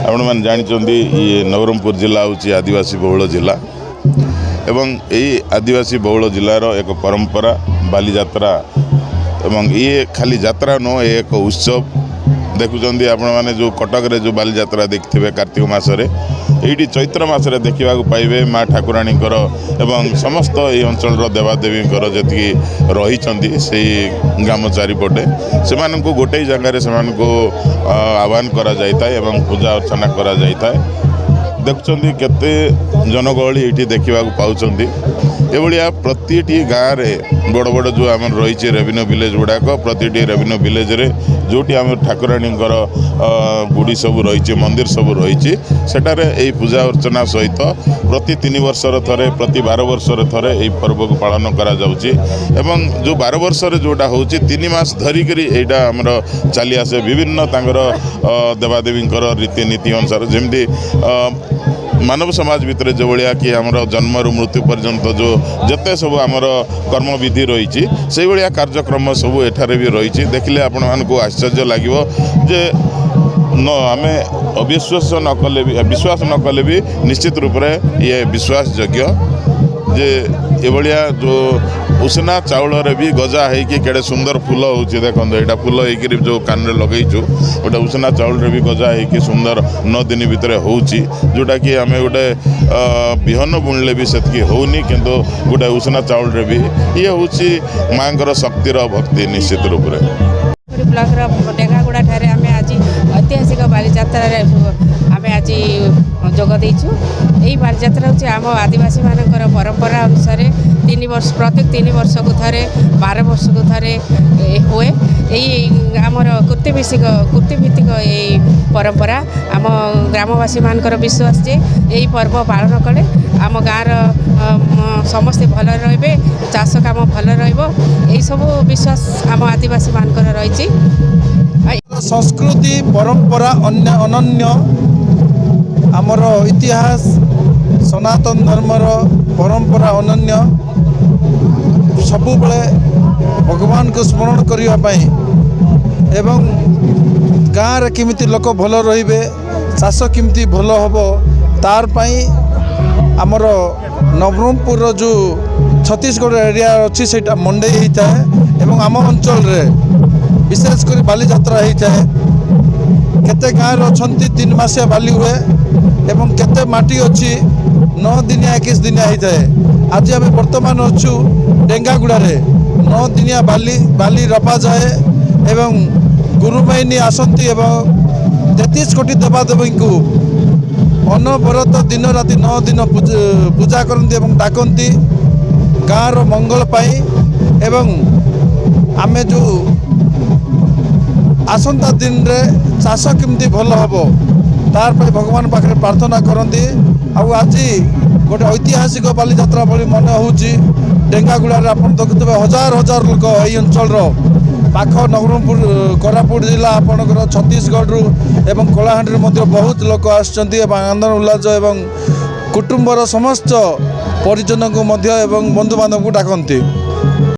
ଆପଣମାନେ ଜାଣିଛନ୍ତି, ଇଏ ନବରଙ୍ଗପୁର ଜିଲ୍ଲା ହେଉଛି ଆଦିବାସୀ ବହୁଳ ଜିଲ୍ଲା ଏବଂ ଏଇ ଆଦିବାସୀ ବହୁଳ ଜିଲ୍ଲାର ଏକ ପରମ୍ପରା ବାଲିଯାତ୍ରା। ଏବଂ ଇଏ ଖାଲି ଯାତ୍ରା ନୁହଁ, ଏ ଏକ ଉତ୍ସବ। ଦେଖୁଛନ୍ତି ଆପଣମାନେ, ଯେଉଁ କଟକରେ ଯେଉଁ ବାଲିଯାତ୍ରା ଦେଖିଥିବେ କାର୍ତ୍ତିକ ମାସରେ, ଏଇଠି ଚୈତ୍ର ମାସରେ ଦେଖିବାକୁ ପାଇବେ ମା ଠାକୁରାଣୀଙ୍କର ଏବଂ ସମସ୍ତ ଏଇ ଅଞ୍ଚଳର ଦେବାଦେବୀଙ୍କର ଯେତିକି ରହିଛନ୍ତି ସେଇ ଗ୍ରାମ ଚାରିପଟେ, ସେମାନଙ୍କୁ ଗୋଟେ ଜାଗାରେ ସେମାନଙ୍କୁ ଆହ୍ୱାନ କରାଯାଇଥାଏ ଏବଂ ପୂଜା ଅର୍ଚ୍ଚନା କରାଯାଇଥାଏ। ଦେଖୁଛନ୍ତି କେତେ ଜନଗହଳି ଏଇଠି ଦେଖିବାକୁ ପାଉଛନ୍ତି। ଏଭଳିଆ ପ୍ରତିଟି ଗାଁରେ ବଡ଼ ବଡ଼ ଯେଉଁ ଆମର ରହିଛି ରେଭିନ୍ୟୁ ଭିଲେଜ ଗୁଡ଼ାକ, ପ୍ରତିଟି ରେଭିନ୍ୟୁ ଭିଲେଜରେ ଯେଉଁଠି ଆମର ଠାକୁରାଣୀଙ୍କର ଗୁଡ଼ି ସବୁ ରହିଛି, ମନ୍ଦିର ସବୁ ରହିଛି, ସେଠାରେ ଏଇ ପୂଜା ଅର୍ଚ୍ଚନା ସହିତ ପ୍ରତି 3 ବର୍ଷର ଥରେ, ପ୍ରତି 12 ବର୍ଷରେ ଥରେ ଏଇ ପର୍ବକୁ ପାଳନ କରାଯାଉଛି। ଏବଂ ଯେଉଁ 12 ବର୍ଷରେ ଯେଉଁଟା ହେଉଛି, 3 ମାସ ଧରିକରି ଏଇଟା ଆମର ଚାଲି ଆସେ ବିଭିନ୍ନ ତାଙ୍କର ଦେବାଦେବୀଙ୍କର ରୀତିନୀତି ଅନୁସାରେ। ଯେମିତି ମାନବ ସମାଜ ଭିତରେ ଯେଉଁଭଳିଆ କି ଆମର ଜନ୍ମରୁ ମୃତ୍ୟୁ ପର୍ଯ୍ୟନ୍ତ ଯେଉଁ ଯେତେ ସବୁ ଆମର କର୍ମବିଧି ରହିଛି, ସେଇଭଳିଆ କାର୍ଯ୍ୟକ୍ରମ ସବୁ ଏଠାରେ ବି ରହିଛି। ଦେଖିଲେ ଆପଣମାନଙ୍କୁ ଆଶ୍ଚର୍ଯ୍ୟ ଲାଗିବ ଯେ ନ ଆମେ ଅବିଶ୍ୱାସ ନ କଲେ ବି, ବିଶ୍ୱାସ ନ କଲେ ବି ନିଶ୍ଚିତ ରୂପରେ ଇଏ ବିଶ୍ୱାସ ଯୋଗ୍ୟ ଯେ ଏଭଳିଆ ଯେଉଁ ଉଷୁନା ଚାଉଳରେ ବି ଗଜା ହେଇକି କେଡ଼େ ସୁନ୍ଦର ଫୁଲ ହେଉଛି। ଦେଖନ୍ତୁ, ଏଇଟା ଫୁଲ ହେଇକିରି ଯେଉଁ କାନରେ ଲଗେଇଛୁ, ଗୋଟେ ଉଷୁନା ଚାଉଳରେ ବି ଗଜା ହେଇକି ସୁନ୍ଦର 9 ଦିନ ଭିତରେ ହେଉଛି, ଯେଉଁଟାକି ଆମେ ଗୋଟେ ବିହନ ବୁଣିଲେ ବି ସେତିକି ହେଉନି, କିନ୍ତୁ ଗୋଟେ ଉଷୁନା ଚାଉଳରେ ବି। ଇଏ ହେଉଛି ମାଆଙ୍କର ଶକ୍ତିର ଭକ୍ତି ନିଶ୍ଚିତ ରୂପରେ। ବ୍ଲକର ଡେଙ୍ଗାଗୁଡ଼ା ଠାରେ ଆମେ ଆଜି ଐତିହାସିକ ବାଲିଯାତ୍ରାରେ ଆମେ ଆଜି ଯୋଗ ଦେଇଛୁ। ଏହି ବାଲିଯାତ୍ରା ହେଉଛି ଆମ ଆଦିବାସୀମାନଙ୍କର ପରମ୍ପରା ଅନୁସାରେ 3 ବର୍ଷ, ପ୍ରତ୍ୟେକ 3 ବର୍ଷକୁ ଥରେ, 12 ବର୍ଷକୁ ଥରେ ହୁଏ। ଏଇ ଆମର କୃତିଭିତ୍ତିକ ଏଇ ପରମ୍ପରା, ଆମ ଗ୍ରାମବାସୀମାନଙ୍କର ବିଶ୍ୱାସ ଯେ ଏହି ପର୍ବ ପାଳନ କଲେ ଆମ ଗାଁର ସମସ୍ତେ ଭଲରେ ରହିବେ, ଚାଷ କାମ ଭଲ ରହିବ। ଏଇସବୁ ବିଶ୍ୱାସ ଆମ ଆଦିବାସୀମାନଙ୍କର ରହିଛି। ସଂସ୍କୃତି ପରମ୍ପରା ଅନ୍ୟ ଅନନ୍ୟ, ଆମର ଇତିହାସ, ସନାତନ ଧର୍ମର ପରମ୍ପରା ଅନନ୍ୟ। ସବୁବେଳେ ଭଗବାନଙ୍କୁ ସ୍ମରଣ କରିବା ପାଇଁ ଏବଂ ଗାଁରେ କେମିତି ଲୋକ ଭଲ ରହିବେ, ଚାଷ କେମିତି ଭଲ ହେବ, ତାର ପାଇଁ ଆମର ନବରଙ୍ଗପୁରର ଯେଉଁ ଛତିଶଗଡ଼ ଏରିଆ ଅଛି, ସେଇଟା ମଣ୍ଡେଇ ହେଇଥାଏ ଏବଂ ଆମ ଅଞ୍ଚଳରେ ବିଶେଷ କରି ବାଲିଯାତ୍ରା ହେଇଥାଏ। କେତେ ଗାଁରେ ଅଛନ୍ତି 3 ମାସିଆ ବାଲି ହୁଏ ଏବଂ କେତେ ମାଟି ଅଛି 9 ଦିନିଆ, 21 ଦିନିଆ ହେଇଥାଏ। ଆଜି ଆମେ ବର୍ତ୍ତମାନ ଅଛୁ ଡେଙ୍ଗାଗୁଡ଼ାରେ। 9 ଦିନିଆ ବାଲି ରପାଯାଏ ଏବଂ ଗୁରୁମାଇନୀ ଆସନ୍ତି ଏବଂ 33 କୋଟି ଦେବାଦେବୀଙ୍କୁ ଅନବରତ ଦିନ ରାତି 9 ଦିନ ପୂଜା କରନ୍ତି ଏବଂ ଡାକନ୍ତି ଗାଁର ମଙ୍ଗଳ ପାଇଁ। ଏବଂ ଆମେ ଯେଉଁ ଆସନ୍ତା ଦିନରେ ଚାଷ କେମିତି ଭଲ ହେବ, ତାର ପାଇଁ ଭଗବାନ ପାଖରେ ପ୍ରାର୍ଥନା କରନ୍ତି। ଆଉ ଆଜି ଗୋଟେ ଐତିହାସିକ ବାଲିଯାତ୍ରା ଭଳି ମନେ ହେଉଛି ଡେଙ୍ଗାଗୁଡ଼ାରେ। ଆପଣ ଦେଖୁଥିବେ ହଜାର ହଜାର ଲୋକ ଏଇ ଅଞ୍ଚଳର ପାଖ ନବରଙ୍ଗପୁର, କୋରାପୁଟ ଜିଲ୍ଲା, ଆପଣଙ୍କର ଛତିଶଗଡ଼ରୁ ଏବଂ କଳାହାଣ୍ଡିରୁ ମଧ୍ୟ ବହୁତ ଲୋକ ଆସୁଛନ୍ତି ଏବଂ ଆନନ୍ଦ ଉଲ୍ଲାସ ଏବଂ କୁଟୁମ୍ବର ସମସ୍ତ ପରିଜନଙ୍କୁ ମଧ୍ୟ ଏବଂ ବନ୍ଧୁବାନ୍ଧବଙ୍କୁ ଡାକନ୍ତି।